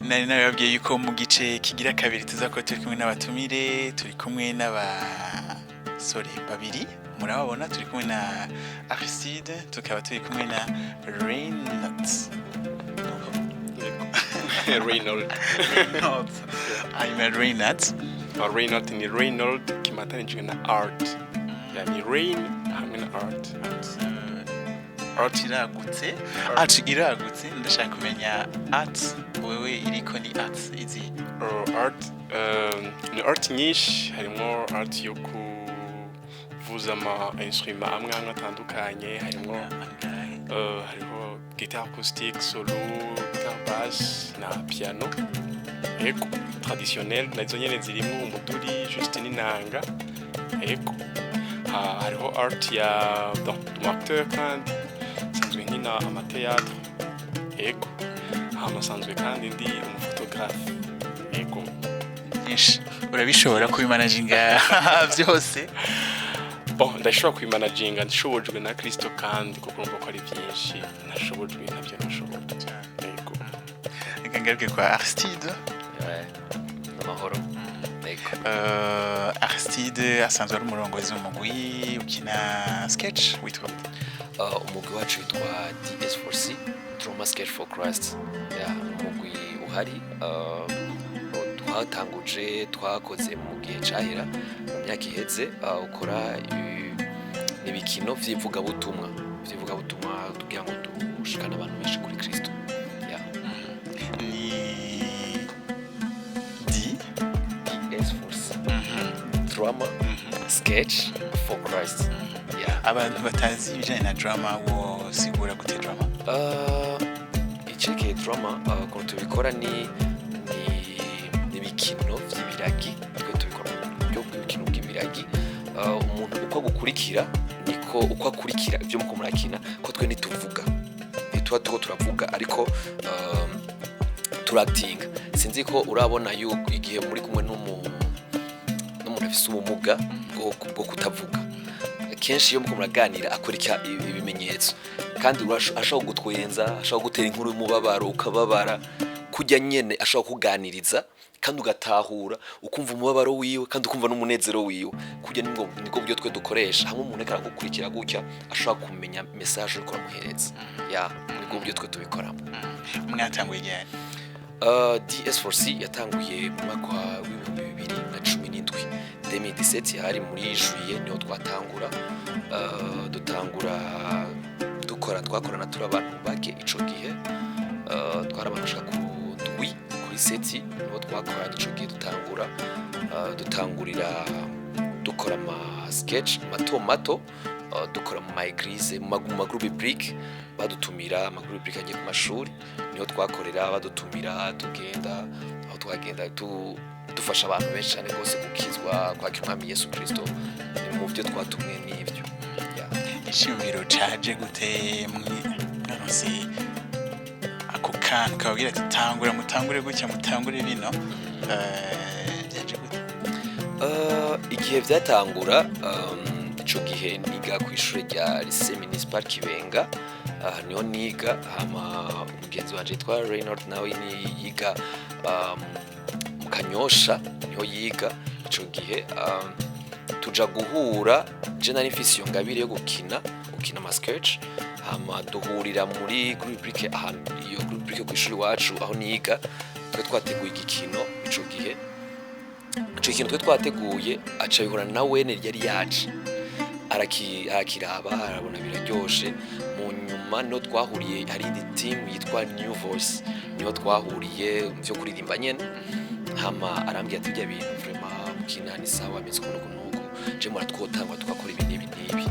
Nari nababwiye yuko mu gice kigira kabiri tuza kuba turi kumwe n'abatumire, turi kumwe n'abasore babiri murababona, turi kumwe na Aristide, tukaba turi kumwe na Reynolds. Reynold. Reynolds, hanyuma Reynolds. Reynold ni Reynold kimatanijwe na art, yani Rain hamwe na art. Art iragutse, art iragutse. Ndashaka kumenya art wewe iriko ni art izi? Art ni art nyinshi, harimo art yo kuvuza ama instrument amwe amwe atandukanye, harimo Angahe? Hariho guitare acoustique solo, guitare basse na piano, ego, traditionnel nazo nyene zirimo umuduri juste n'inanga, ego. Hariho art ya, donc umu acteur, kandi nsanzwe nkina ama théâtre, ego. Hama nsanzwe kandi ndi umu photographe, ego. Byinshi, urabishobora kubimanaginga byose? Bon, ndashobora kubimanaginga nshobojwe na Kristo, kandi kuko urumva ko ari byinshi, nashobojwe ntabyo nashobora, ego. Reka ngaruke kwa Aristide. Ouais, amahoro. Ego. Aristide asanzwe ari umurongozi w'umugwi ukina sketch witwa gute? Umugwi wacu witwa DS4C, Drama Sketch for Christ. Yeah, umugwi uhari twatanguje, twakoze mu gihe cahera, mu myaka iheze, ukora ibikino vy'ivugabutumwa kugira ngo dushikane abantu benshi kuri Kristo. Yeah. Ni D DS4C, Drama Sketch for Christ. Yeah. Abantu batazi ibijanye na drama, wosigura gute drama? Icerekeye drama, ukuntu tubikora ni ibikino vy'ibiragi. Twe tubikora mu buryo bw'ibikino bw'ibiragi. Umuntu uko agukurikira niko uko akurikira ibyo muko murakina, ko twe ntituvuga, ntituba turiko turavuga, ariko turakitinga. Sinzi ko urabona yuko igihe muri kumwe n'umuntu afise ubumuga bwo kutavuga, kenshi iyo muko muraganira akwereka ibimenyetso, kandi ashobora kugutwenza, ashobora gutera inkuru y'umubabaro ukababara kurya nyene, ashobora kuganiriza kandi ugatahura, ukumva umubabaro wiwe kandi ukumva n'umunezero wiwe. Kurya nibwo buryo twe dukoresha hamwe umuntu ariko aragukurikira gutya, ashobora kumenya message uriko uramuhereza. Ya, nibwo buryo twe tubikoramo. Mwatanguye ryari? DS4C yatanguye mu mwaka wa 2017, 2017, hari muri juillet niho twatangura. Dutangura dukora, twakorana turi abantu bake ico gihe. Twari abantu bashika ku ndwi kuri sept niho twakoranye ico gihe dutangura. Dutangurira dukora ama sketch mato mato, dukora mu ma église, mu ma groupe biblique badutumira, ama groupe biblique agiye ku mashuri niho twakorera, badutumira tugenda. Aho twagenda dufasha abantu benshi cyane rwose gukizwa, kwakira umwami Yesu Kristo. Ni mu byo twatumwe n'ibyo. Yeah. Iciyumviro caje gute? Mwaronse ako kantu kababwira ati tangura, mutangure gutya, mutangure bino, byaje gute? Igihe vyatangura, ico gihe niga ku ishure rya lycée municipal Kibenga, niho niga. Hama umugenzi wanje yitwa Reynold nawe ni yiga mu Kanyosha, niho yiga ico gihe. Tuja guhura, je nari mfise iyo ngabire yo gukina ama sketch, hama duhurira muri groupe biblique, ahantu iyo groupe biblique ku ishuri iwacu aho niga. Twe twateguye igikino ico gihe, ico kintu twe twateguye, aca bihura na wene yari yaje arakiraba, arabona biraryoshe. Mu nyuma niho twahuriye, hari indi team yitwa New Voice, niho twahuriye mu vyo kuririmba nyene. Hama arambwira ati ibyo bintu vraiment mukina ni sawa, bimeze ukuntu uku nuku, je muratwotangwa tugakora ibi n'ibi n'ibi.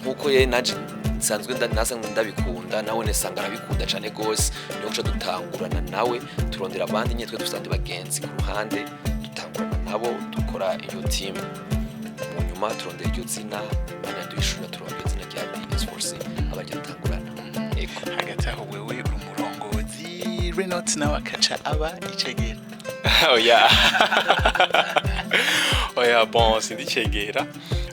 Nkuko ye nanje nsanzwe nasanzwe ndabikunda, nawe nesanga arabikunda cane gose, niho guca dutangurana nawe, turondera abandi nyene, twe dufise abandi bagenzi ku ruhande, dutangurana nabo dukora iyo team. Mu nyuma turondera iryo zina, Imana yaduhishurira, turondera izina rya DS4C, abaryo dutangurana, ego. Hagati aho wewe uri umurongozi, Renault nawe akaca aba icegera? Oya, oya, bon, sindi cegera.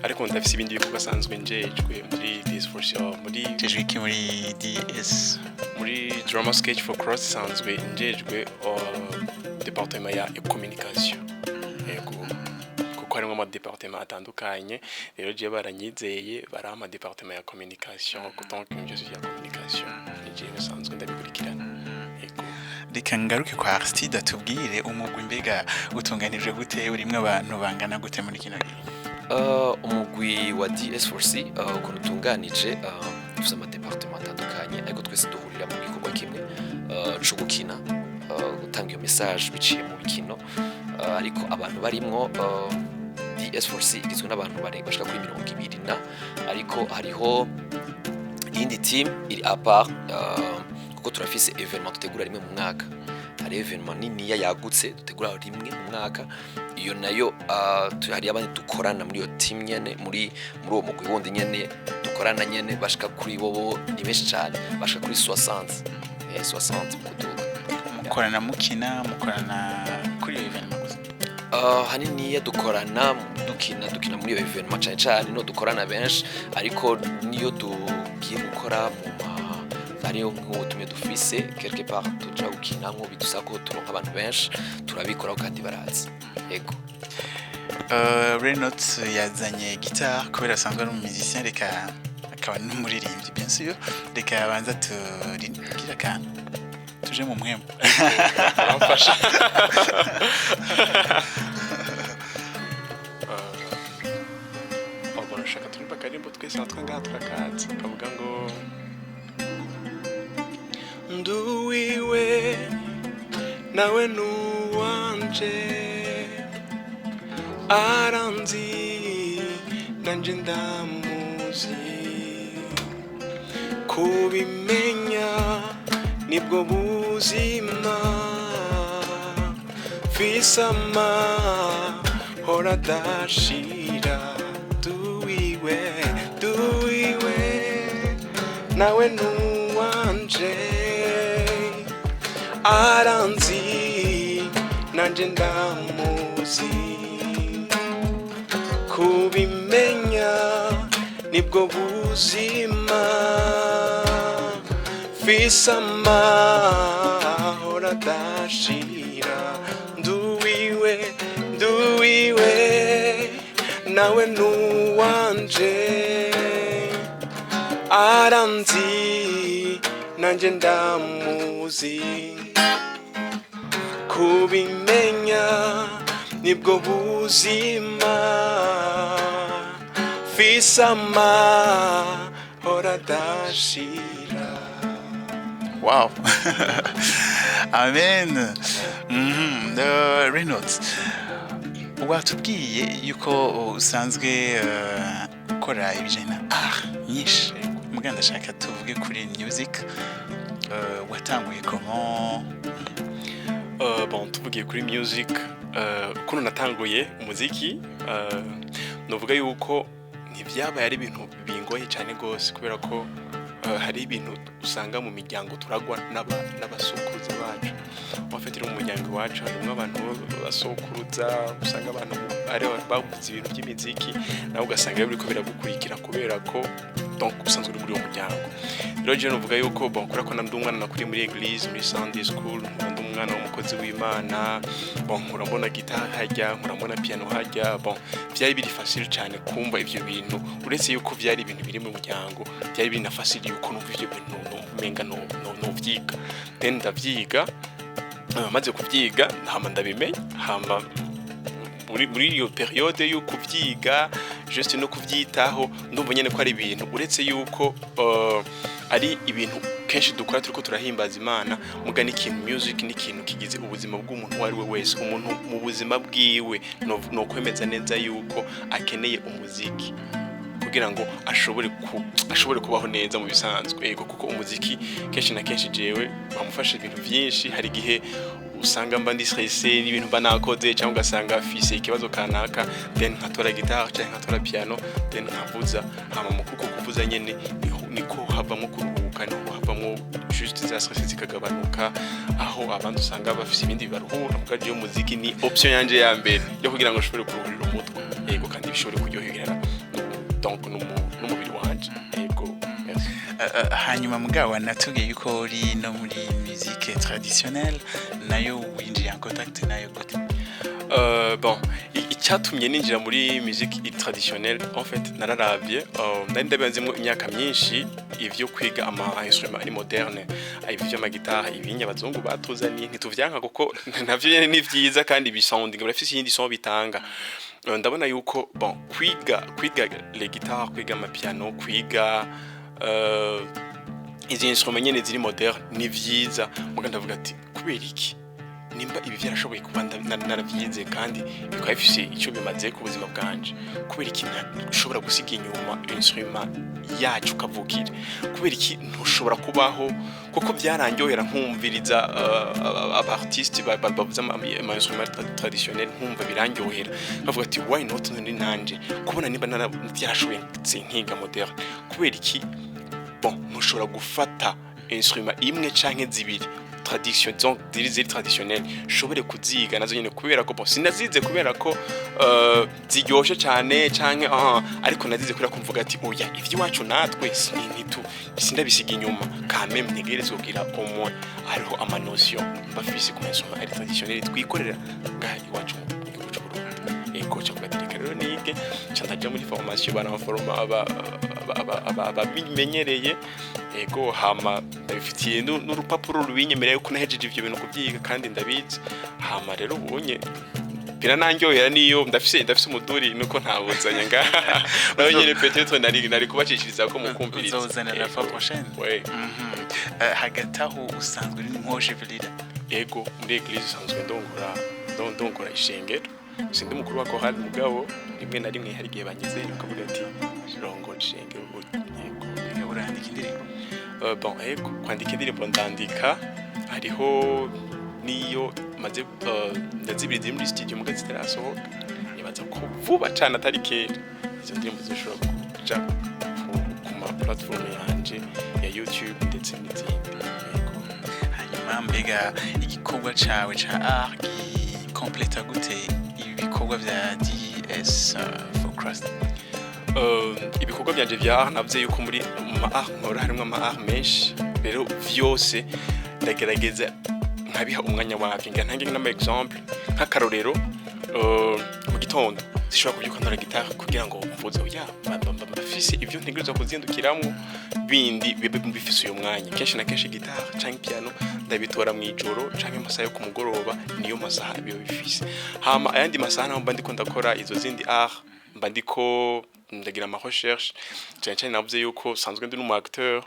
Ariko ndafise ibindi bikorwa asanzwe njejwe muri DS4C, muri Ujejwe iki muri DS? Muri Drama Sketch for Christ sanzwe njejwe département ya communication. Yego, kuko harimo ama département atandukanye. Rero je baranyizeye, barampa département ya communication. Donc ibyo ya communication ni jewe sanzwe ndabikurikirana. Yego. Reka ngaruke kwa Aristide, atubwire umugwi mbega utunganijwe gute, urimwo abantu bangana gute muri kino gihe? Umugwi wa DS4C, ukuntu utunganije, ufise ama département atandukanye, ariko twese duhurira mu gikorwa kimwe co gukina, gutanga iyo message biciye mu bikino. Ariko abantu barimwo, DS4C igizwe n'abantu bashika kuri 20 na, ariko hariho iyindi team iri à part, kuko turafise événement dutegura rimwe mu mwaka. Hari événement niniya yagutse dutegura rimwe mu mwaka. Iyo nayo hari abandi dukorana muri iyo team nyene, muri uwo mugwi wundi nyene dukorana nyene, bashika kuri bobo ni benshi cyane, bashika kuri 60, 60 mu kuduga. Mukorana mukina, mukorana kuri iyo événement gusa? Haniniya dukorana dukina muri iyo événement cyane cyane, no dukorana benshi, ariko niyo tugiye gukora mu ma ariyo nk'ubutumye dufise quelque part tuja gukina, nko bidusaba ko turonka abantu benshi, turabikoraho kandi barazi. Yego. Renault yazanye guitare kubera asanzwe ari umu musicien, reka akaba n'umuririmbyi bien sûr. Reka abanza turindire akantu tuje mu mwemu. Uramfasha. Bon, shaka turirimba akaririmbo twese natwe ngaha turakazi, kavuga ngo nduwiwe nawe nuwanje, aranzi nanje ndamuzi, kubimenya nibwo buzima, mfise amahoro adashira. Duwiwe, duwiwe nawe nuwanje, aranzi nanje ndamuzi, kubimenya nibwo buzima, mfise amahoro adashira. Nduwiwe, nduwiwe nawe nuwanje, aranzi nanje ndamuzi, kubimenya nibwo buzima, mfise amahoro adashira. Wow, amen. Reynolds, watubwiye yuko usanzwe ukora ibijyanye na art nyinshi, muga ndashaka tuvuge kuri music. Watanguye comment? Bon, tuvugiye kuri music, ukuntu natanguye umuziki, novuga yuko ntivyabaye ari ibintu bingoye cyane gose, kubera ko hari ibintu usanga mu miryango turagwa n'abasokuruza bacu. En fait, mu muryango iwacu harimwo abantu basokuruza, usanga abantu ari bavuze ibintu by'imiziki, nawe ugasanga biriko biragukurikira kubera ko donc usanzwe uri muri uwo muryango. Rero jewe novuga yuko, bon, kubera ko ndi umwana nakuriye muri église, muri Sunday school, nkura ndi umwana w'umukozi w'Imana. Bon, nkura mbona guitare hajya, nkura mbona piano hajya. Bon, vyari biri facile cyane kumva ivyo bintu. Uretse yuko vyari ibintu biri mu muryango, byari biri na facile yuko numva ivyo bintu, no umenga no vyiga. Then ndavyiga. Maze kuvyiga, hama ndabimenya. Hama muri iyo période yo kuvyiga juste no kuvyitaho, ndumva nyene ko ari ibintu, uretse yuko ari ibintu kenshi dukora turiko turahimbaza Imana, muga n'ikintu music ni ikintu kigize ubuzima bw'umuntu uwo ari we wese. Umuntu mu buzima bwiwe no kwemeza neza yuko akeneye umuziki kugira ngo ashobore kubaho neza mu bisanzwe. Yego, kuko umuziki kenshi na kenshi jewe wamufasha ibintu byinshi. Hari igihe usanga mba ndi stressé n'ibintu mba nakoze, cyangwa ugasanga afise ikibazo kanaka, then nkatora guitare cyangwa nkatora piano, then nkavuza. Hama mu kuko kuvuza nyene niko havamo kuruhuka, niho havamo juste za stress zikagabanuka, aho abandi usanga bafise ibindi bibaruhura. Muga jewe umuziki ni option yanje ya mbere yo kugira ngo nshobore kuruhurira umutwe. Yego, kandi bishobore kuryohera. Donc n'umubiri wanje. Ego, merci. Hanyuma mugabo wanatubwiye yuko uri no muri musique traditionnelle, nayo winjiye en contact nayo gute? Bon, icyatumye ninjira muri musique traditionnelle, en fait nararavye, nari ndabibanzemo imyaka myinshi ivyo kwiga ama instrument ari moderne, ivyo vy'amagitari, ibinya abazungu batuzaniye, ntituvyanka kuko navyo nyene ni vyiza kandi bisounding birafise iyindi son bitanga. Ndabona yuko, bon, kwiga les guitares, kwiga amapiano, kwiga izi instrument nyene ziri moderne ni vyiza, muga ndavuga ati kubera iki nimba ibi byarashoboye kuba naravyize kandi bikaba bifise icyo bimaze ku buzima bwanje, kubera iki ntushobora gusiga inyuma instrument yacu kavukire? Kubera iki ntushobora kubaho? Kuko byarandyohera nkumviriza aba artiste bavuza ama instrument traditionnel, nkumva birandyohera, nkavuga ati why not? None nanje kubona nimba byarashoboye nkiga moderne, kubera iki, bon, ntushobora gufata instrument imwe canke zibiri tradition, donc ziri traditionnel, shobore kuziga nazo nyene? Kubera ko, bon, sinazize kubera ko ziryoshe cyane canke ariko nazize kubera ko mvuga ati oya, ivy'iwacu natwe ntitu sindabisiga inyuma, quand même ntegerezwa kugira au moins hariho ama notion mbafise ku instrument ari traditionnel twikorera ngaha iwacu mu gihugu c'u Burundi. Ego, ca kuvuga ati reka rero nige, ca ndaja muri formation, baramforoma ababimenyereye. Ego, hama ndabifitiye n'urupapuro rubinyemerera yuko nahejeje ivyo bintu kubyiga kandi ndabizi. Hama rero ubunye birananryohera, niyo ndafise umuduri nuko ntabuzanye ngaha, nawe nyene peut-être nari kubacishiriza ko mukumviriza. Uzowuzana la fois prochaine. Ouais. Hagati aho usanzwe uri worship leader? Ego, muri église usanzwe ndongora ishengero. Sindi umukuru wa chorale, mugabo rimwe na rimwe hari igihe banyizera bakavuga ati rongora ishengero. Yego. Mbega urandika indirimbo? Bon, ego, kwandika indirimbo ndandika, hariho niyo maze ndazibiri ziri muri studio muga zitarasohoka. Nibaza ko vuba cane atari kera izo ndirimbo zishobora kuja ku ma platform yanje ya YouTube ndetse n'izindi. Yego. Hanyuma mbega igikorwa cawe ca art gikompleta gute ibikorwa vya DS for Christ? Ibikorwa byanje vya art, navuze yuko muri mu ma art nkora harimo ama art menshi, rero vyose ndagerageza nkabiha umwanya wavyo. Ngira ntange n'ama exemple, nk'akarorero, mu gitondo sishobora kubyuka ntora gitari kugira ngo mvuze, oya, mba mfise ivyo ntegerezwa kuzindukiramwo bindi bibe bifise uyu mwanya. Kenshi na kenshi gitari canke piano ndabitora mw'ijoro canke amasaha yo ku mugoroba, niyo masaha biba bifise. Hama ayandi masaha naho mba ndiko ndakora izo zindi art, mba ndiko ndagira ama recherche cyane cyane. Navuze yuko sanzwe ndi n'umu acteur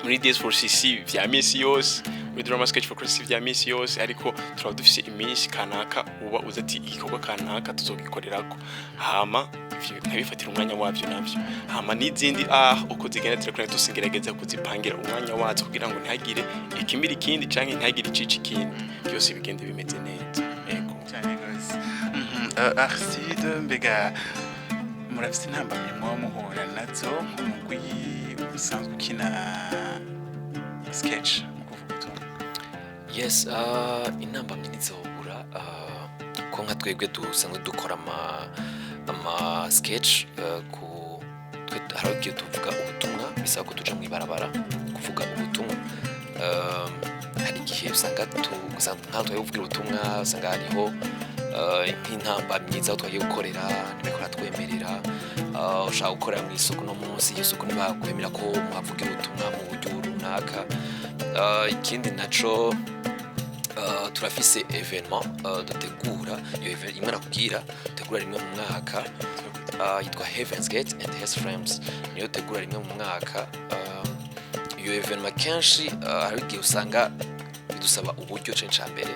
muri DS4CC vya misi yose, muri Drama Sketch for Christ vya misi yose, ariko turaba dufise iminsi kanaka uba uzi ati igikorwa kanaka tuzogikorerako, hama ivyo nkabifatira umwanya wavyo navyo. Hama n'izindi art uko zigenda zirakora tusingerageza kuzipangira umwanya wazo kugira ngo ntihagire ikimira ikindi canke ntihagire icica ikindi, byose bigende bimeze neza. Ego. Cyane gose. Aristide, mbega murafise intambamyi muba muhura nazo nk'umugwi usanzwe ukina sketch mu kuvuga ubutumwa? Yes, intambamyi ntizobura, ko nka twebwe dusanzwe dukora ama sketch, ku twe hari igihe tuvuga ubutumwa bisaba ko tuja mw'ibarabara kuvuga ubutumwa. Hari igihe usanga nk'aho twagiye kuvugira ubutumwa, usanga hariho nk'intambamyi z'aho twagiye gukorera ntibariko baratwemerera. Ushaka gukorera mw'isoko, uno munsi iyo soko ntibakwemera ko muhavugira ubutumwa mu buryo runaka. Ikindi naco, turafise événement dutegura, iyo imwe nakubwira dutegura rimwe mu mwaka, yitwa Heaven's Gate and Hell's Flames, niyo dutegura rimwe mu mwaka. Iyo événement kenshi hari igihe usanga bidusaba uburyo cane. Ca mbere,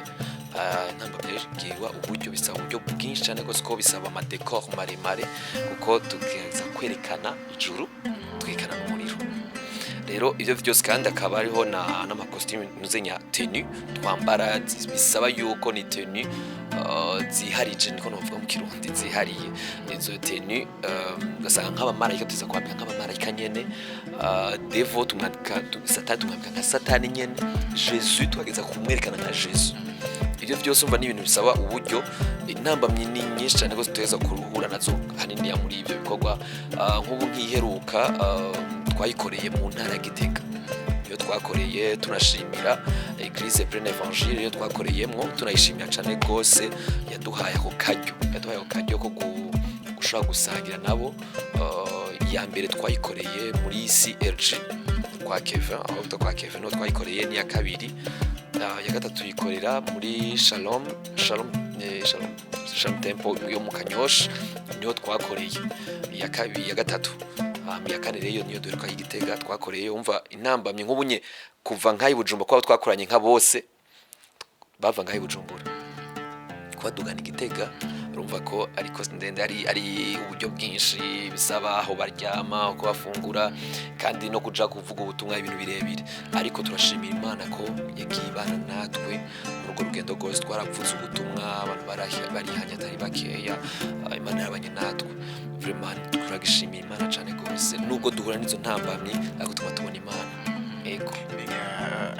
intambamyi rero uburyo, bisaba uburyo bwinshi cane gose, ko bisaba ama décor maremare, kuko tugerageza kwerekana ijuru, twerekana n'umuriro. Rero ivyo vyose kandi akaba hariho na n'ama costume nuzenya tenue twambara, bisaba yuko ni tenue ziharije, niko novuga mu Kirundi, zihariye. Izo tenue ugasanga nk'abamarayika tuza kwambika nk'abamarayika nyene, devil tumwambika, satani tumwambika nka satani nyene, Jésus twageza kumwerekana nka Jésus. Ibyo Ivyo vyose umva ni ibintu bisaba uburyo. Intambamyi ni nyinshi cyane rwose tutegereza kuruhura nazo hanini ya muri ibyo bikorwa. Nk'ubu nk'iheruka twayikoreye mu ntara ya Gitega, iyo twakoreye tunashimira Église Pleine Évangile, iyo twakoreyemwo tunayishimira cyane rwose, yaduhaye ako karyo ko gushobora gusangira nabo. Iya mbere twayikoreye muri CRG kwa Kevin, aho bita kwa Kevin, niho twayikoreye. N'iya kabiri, iya gatatu tuyikorera muri Shalom Temple yo mu Kanyosha, niho twakoreye iya kabiri, iya gatatu. Iya kane rero niyo duheruka y'Igitega twakoreye. Umva intambamyi nk'ubunye kuva nk'ayi Bujumbura, kuba twakoranye nka bose bava nk'ayi Bujumbura kuba Igitega, urumva ko ariko ndende, ari uburyo bwinshi bisaba, aho baryama, uko bafungura, kandi no kuja kuvuga ubutumwa, ibintu birebire. Ariko turashimira Imana ko yagiye ibana natwe muri urwo rugendo rwose. Twaravuze ubutumwa, abantu barihanye atari bakeya. Imana yarabanye natwe vraiment, turagishimira Imana cyane rwose, nubwo duhura n'izo ntambamyi, ariko tuma tubona Imana. Ego. Mbega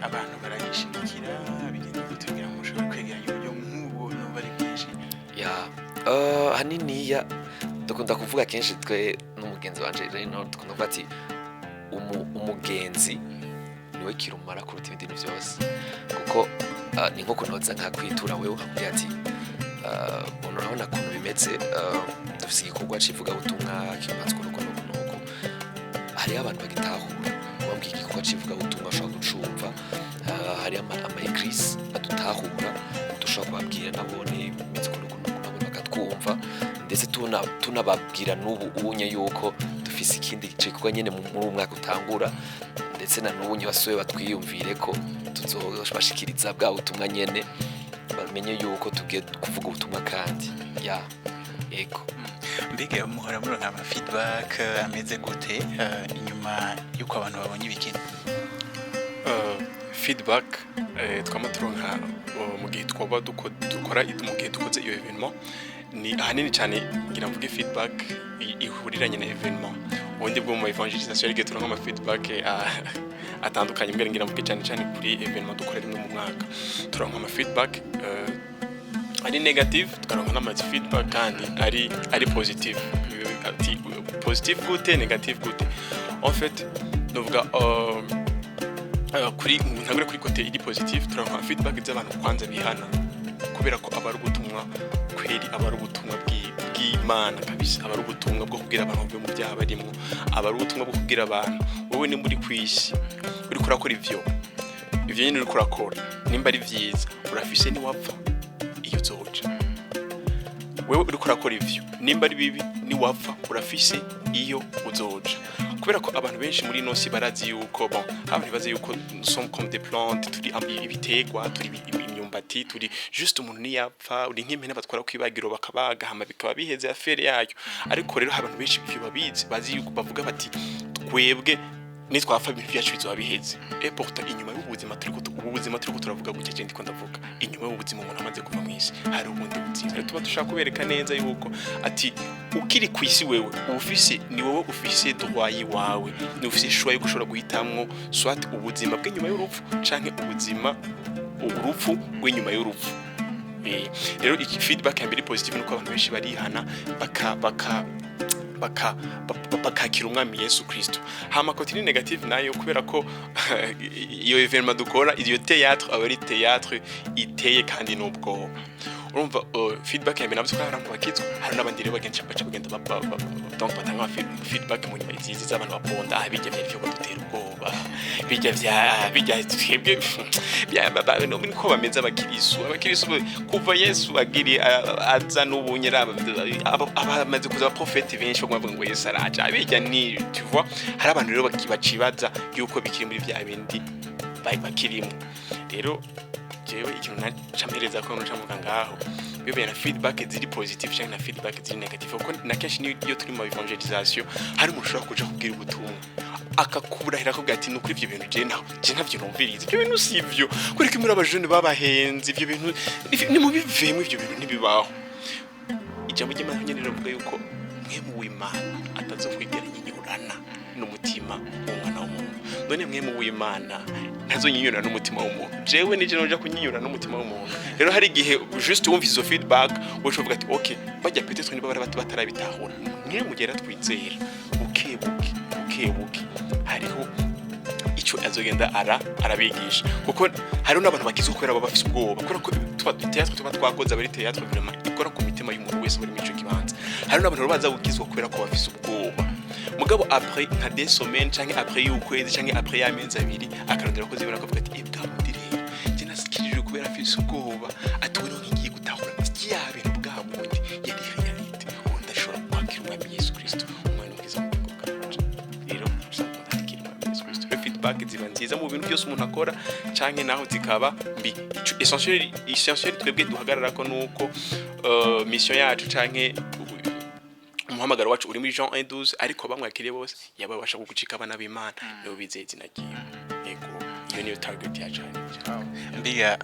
abantu baragishigikira? Bigenda gute kugira ngo mushobore kwegeranya uburyo nk'ubwo numva ari bwinshi? Ya, haniniya dukunda kuvuga kenshi twe n'umugenzi wanje rero, dukunda kuvuga ati umugenzi niwe kirumara kuruta ibindi bintu byose, kuko ni nko kunoza nka kwitura wewe ukakubwira ati urabona ukuntu bimeze, dufise igikorwa c'ivugabutumwa kimaze ukuntu uku n'uku n'uku." Hariho abantu bagitahura, ubabwiye igikorwa c'ivugabutumwa bashobora gucumva. Hariho ama église adutahura, dushobora kubabwira nabone bimeze ukuntu uku n'uku, nabone bakatwumva. Ndetse tunababwira n'ubu unye yuko dufise ikindi gikorwa nyene muri uwu mwaka utangura, ndetse na n'ubu nye basuye batwiyumvire ko tuzobashikiriza bwa butumwa nyene, bamenye yuko tugiye kuvuga ubutumwa kandi ya ego. Mbega muhora muronka ama feedback ameze gute inyuma y'uko abantu babonye ibikino? Feedback twama turonka mu gihe twaba dukora, mu gihe dukoze iyo événement, ni ahanini cyane ngira mvuge feedback ihuriranye na événement. Ubundi bwo mu évangélisation ariko turonka ama feedback atandukanye, mbere ngira mvuge cyane cyane kuri événement dukora rimwe mu mwaka, turonka ama feedback ari négative, tukaronka n'ama feedback kandi ari positive. Ati positive gute, négative gute? En fait novuga kuri ntagure kuri côté iri positive, turonka feedback z'abantu kwanza bihana, kubera ko aba ari ubutumwa kweri, aba ari ubutumwa bw'Imana kabisa, aba ari ubutumwa bwo kubwira abantu bavuye mu byaha barimwo, aba ari ubutumwa bwo kubwira abantu: wowe nimba uri ku isi uriko urakora ivyo nyine uriko urakora, nimba ari vyiza, urafise niwapfa iyo uzoja. Wewe uriko urakora ivyo, nimba ari bibi, niwapfa urafise iyo uzoja. Kubera ko abantu benshi muri ino si barazi yuko, bon, abantu bazi yuko nous sommes comme des plantes, turi ibitegwa, turi imyumbati, turi juste umuntu niyapfa uri nk'impene batwara kwibagiro bakabaga, hama bikaba biheze affaire yayo. Ariko rero abantu benshi ivyo babizi, bazi yuko bavuga bati twebwe nitwapfa ibintu byacu bizoba biheze. Et pourtant inyuma y'ubuzima turiko ubu buzima turiko turavuga gutya, je ndiko ndavuga inyuma y'ubuzima umuntu amaze kuva mu isi hari ubundi buzima. Rero tuba dushaka kubereka neza yuko ati ukiri ku isi wewe ufise, ni wowe ufise droit yiwawe, ni ufise choix yo gushobora guhitamwo soit ubuzima bw'inyuma y'urupfu canke ubuzima urupfu rw'inyuma y'urupfu. Rero iki feedback ya mbere positive nuko abantu benshi barihana bakakira umwami Yesu Kristo. Hama côté ni négative nayo, kubera ko iyo événement dukora, iyo théâtre, aba ari théâtre iteye kandi n'ubwoba. Urumva feedback ya mbere nabyo ko hari abantu bakizwa, hari n'abandi rero bagenda baca bagenda donc batanga feedback mu nyuma izizi z'abantu baponda: ah, bijya vyari vyo badutera ubwoba, bijya vya bijya twebwe no niko bameze abakirisu kuva Yesu agiri aza n'ubunye abamaze kuza abaprofeti benshi baguma bavuga ngo Yesu araje, abijya ni tu vois. Hari abantu rero bacibaza yuko bikiri muri vya bindi bakirimo. Rero jewe ikintu naca mpereza ko nuca mvuga ngaho bibaye na feedback ziri positive canke na feedback ziri négative, kuko na kenshi niyo iyo turi mu évangélisation hari umuntu ushobora kuja kubwira ubutumwa akakurahira akubwira ati nukuri ivyo bintu je naho je ntavyo numviriza, ivyo bintu si ivyo, kubera ko muri abajene babahenze, ivyo bintu nimubivemo, ivyo bintu ntibibaho. Ijambo ry'Imana nyene riravuga yuko mpwemu w'Imana atazokwigera nyinyurana n'umutima w'umwana w'umuntu. None Mpwemu w'Imana ntazonyinyura n'umutima w'umuntu? Jewe nije noja kunyinyura n'umutima w'umuntu? Rero hari igihe juste wumva izo feedback, wowe uvuga ati: "Okay, bajya peut-être niba bari batarabitahura." Mwe mugera twizera buke buke buke buke, hariho icyo azogenda arabigisha, kuko hariho n'abantu bakizwa kubera baba bafise ubwoba, kubera ko tuba théâtre tuba twakoze aba ari théâtre vraiment ikora ku mitima y'umuntu wese uri muri ico kibanza. Hariho n'abantu rero baza gukizwa kubera ko bafise ubwoba, mugabo après nka 2 semaines canke après y'ukwezi canke après y'amezi 2, akarondera ko zibona, akavuga ati: "Eh, bwa bundi rero je nasikirije kubera afise ubwoba." Ati: "We ngiye gutahura bya bintu, bwa bundi yari réalité, ubu ndashobora kwakira Umwami Yesu Kristo, umwana mwiza mu bugingo bwanje." Rero usanga umuntu akira Umwami Yesu Kristo. Rero feedback ziba nziza mu bintu byose umuntu akora, canke naho zikaba mbi. Essentiel twebwe duhagarara ko nuko mission yacu canke umuhamagaro wacu uri muri Jean 1:12, ariko bamwakiriye bose yababasha gucika abana b'Imana, nibo bizeye izina ryiwe. Yego, iyo niyo target yacu. Mbega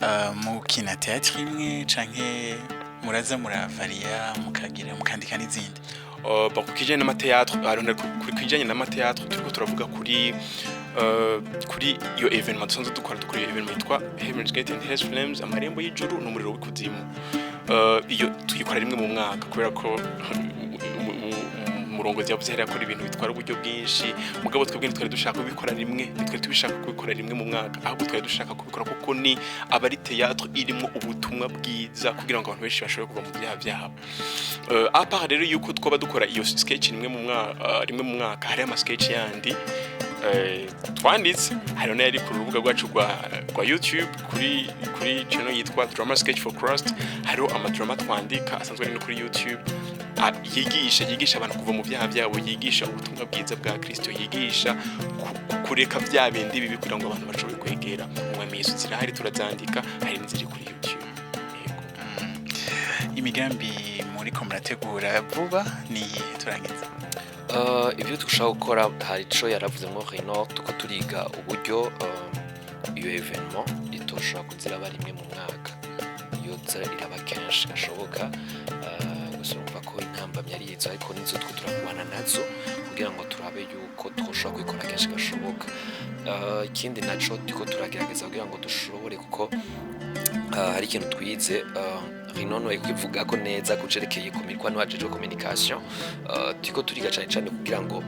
mukina théâtre imwe canke muraza muravariya, mukagira mukandika n'izindi? Bon, ku kijanye n'ama théâtre, kuri kijanye n'ama théâtre turiko turavuga kuri iyo événement dusanzwe dukora, iyo événement yitwa Heaven's Gate and Hell's Flames, amarembo y'ijuru n'umuriro w'ikuzimu. Iyo tuyikora rimwe mu mwaka, kubera ko umurongozi yavuze hariya akora ibintu bitwara uburyo bwinshi. Mugabo twebwe ntitwari dushaka kubikora rimwe, ntitwari tubishaka kubikora rimwe mu mwaka, ahubwo twari dushaka kubikora kuko ni aba ari théâtre irimo ubutumwa bwiza, kugira ngo abantu benshi bashobore kuva mu byaha byabo. À part rero yuko twaba dukora iyo sketch rimwe mu mwaka, hari ama sketch yandi twanditse, hari n'ayari ku rubuga rwacu rwa YouTube, kuri channel yitwa Drama Sketch for Christ. Hariho amadrama twandika asanzwe ari no kuri YouTube, yigisha abantu kuva mu byaha byabo, yigisha ubutumwa bwiza bwa Kristo, yigisha kureka bya bindi bibi, kugira ngo abantu bashobore kwegera Umwami Yesu. Zirahari, turazandika, hari n'iziri kuri YouTube. Yego. Imigambi muriko murategura vuba ni iyihe, turangiza? Ibyo dushaka gukora, hari ico yaravuze ngo Reno, tuko turiga uburyo iyo événement itoshobora kuziraba rimwe mu mwaka, yoza iraba kenshi gashoboka. Gusa urumva ko intambamyi ari izo, ariko nizo two turagwana nazo kugira ngo turabe yuko twoshobora kubikora kenshi gashoboka. Ikindi naco turiko turagerageza kugira ngo dushobore, kuko hari ikintu twize, Rino no kukivuga ko neza kucerekeye ko niwajejwe communication. Turiko turiga cane cane kugira ngo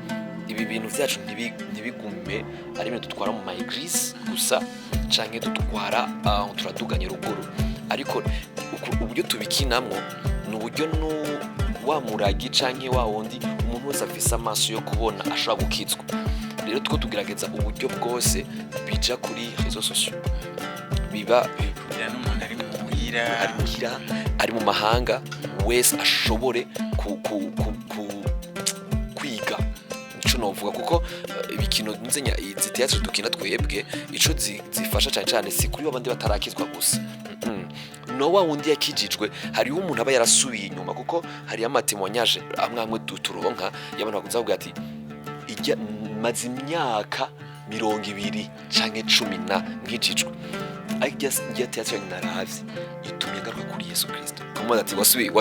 ibi bintu vyacu ntibigume ari ibintu dutwara mu ma église gusa canke dutwara turaduganye ruguru, ariko uburyo tubikinamwo ni uburyo wa muragi canke wa wundi umuntu wese afise amaso yo kubona ashobora gukizwa. Rero tuko tugerageza uburyo bwose bija kuri réseaux sociaux, biba kugira n'umuntu ari muhira, ari muhira, ari mu mahanga wese ashobore ku kwiga ico novuga, kuko ibikino nzenya izi théâtre dukina twebwe, ico zifasha cane cane si kuri babandi batarakizwa gusa. No wa wundi yakijijwe, hariho umuntu aba yarasubiye inyuma, kuko hariyo ama témoignages amwe amwe turonka y'abantu bakunze kuvuga ati: "Ijya maze imyaka 20 canke 10 na nkijijwe, ariko irya théâtre naravye itumye ngaruka kuri Yesu Kristo." Kamubaza ati: Wasubiye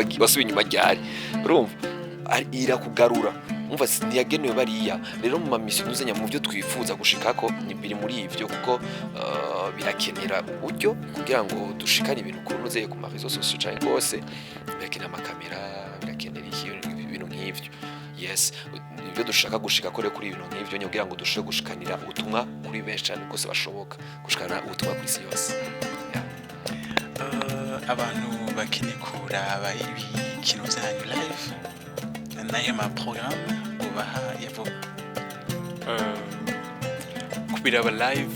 inyuma ryari?" Urumva irakugarura. Umva, ntiyagenewe bariya. Rero mu ma mission nuzenya, mu byo twifuza gushikako ni biri muri ivyo, kuko birakenera uburyo kugira ngo dushikane ibintu ku nuzeye ku ma réseaux sociaux cane rwose, birakenera amakamera, birakenera ibintu nk'ivyo. Yes, nibyo dushaka gushika kore kuri ibintu nk'ivyo nyine, kugira ngo dushobore gushikanira ubutumwa kuri benshi cyane rwose bashoboka, gushikana ubutumwa ku isi yose. Yeah. Abantu bakeneye kuraba ibikino vyanyu live, nayo ma programme ubaha ya vuba? Kubiraba live,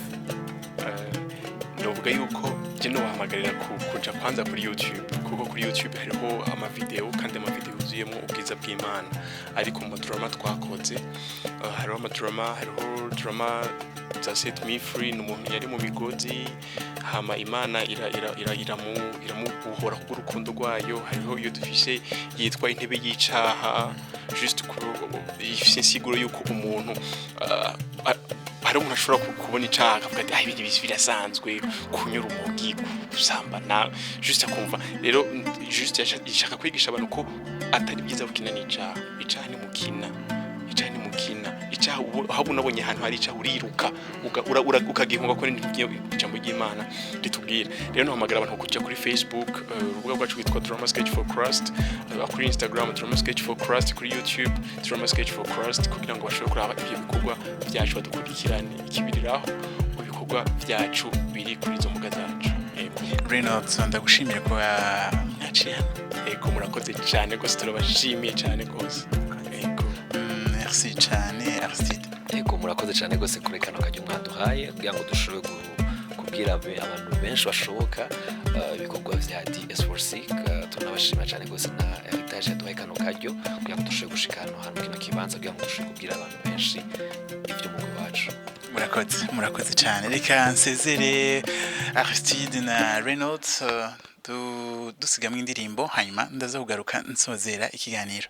novuga yuko je nobahamagarira kuja kwanza kuri YouTube, kuko kuri YouTube hariho amavideo, kandi amavideo yuzuyemo ubwiza bw'Imana. Ariko mu madrama twakoze, hariho amadrama, hariho drama za Set Me Free, ni umuntu yari mu migozi, hama Imana iramubohora kubw'urukundo rwayo. Hariho iyo dufise yitwa Intebe y'Icaha, juste ifise insiguro yuko umuntu hari umuntu ashobora kubona icaha akavuga ati: "Ah, ibi birasanzwe, kunyura urumogi, gusambana," juste akumva. Rero juste ishaka kwigisha abantu ko atari byiza gukina n'icaha. Icaha ni mukina, icaha ni mukina, icaha. Icyaha aho unabonye ahantu hari icyaha uriruka, ukagihunga, ko nibyo ijambo ry'Imana ritubwira. Rero ntuhamagara abantu kujya kuri Facebook, urubuga rwacu rwitwa Drama Sketch for Christ, kuri Instagram Drama Sketch for Christ, kuri YouTube Drama Sketch for Christ, kugira ngo bashobore kuraba ibyo bikorwa byacu, badukurikirane ikibiriraho mu bikorwa byacu biri kuri izo mbuga zacu. Yego. Reynolds, ndagushimira kuba mwaciye hano. Yego, murakoze cyane rwose, turabashimiye cyane rwose, yego. Merci cyane, Aristide. Yego, murakoze cyane rwose kuri kano kajya mwaduhaye kugira ngo dushobore kubwira abantu benshi bashoboka ibikorwa vya DS4C. Tunabashimira cyane rwose na Heritage yaduhaye kano karyo kugira ngo dushobore gushika hano hantu, kino kibanza, kugira ngo dushobore kubwira abantu benshi ivy'umugwi wacu. Murakoze, murakoze cyane. Reka nsezere Aristide na Reynolds, dusigamwe indirimbo, hanyuma ndaza kugaruka nsozera ikiganiro.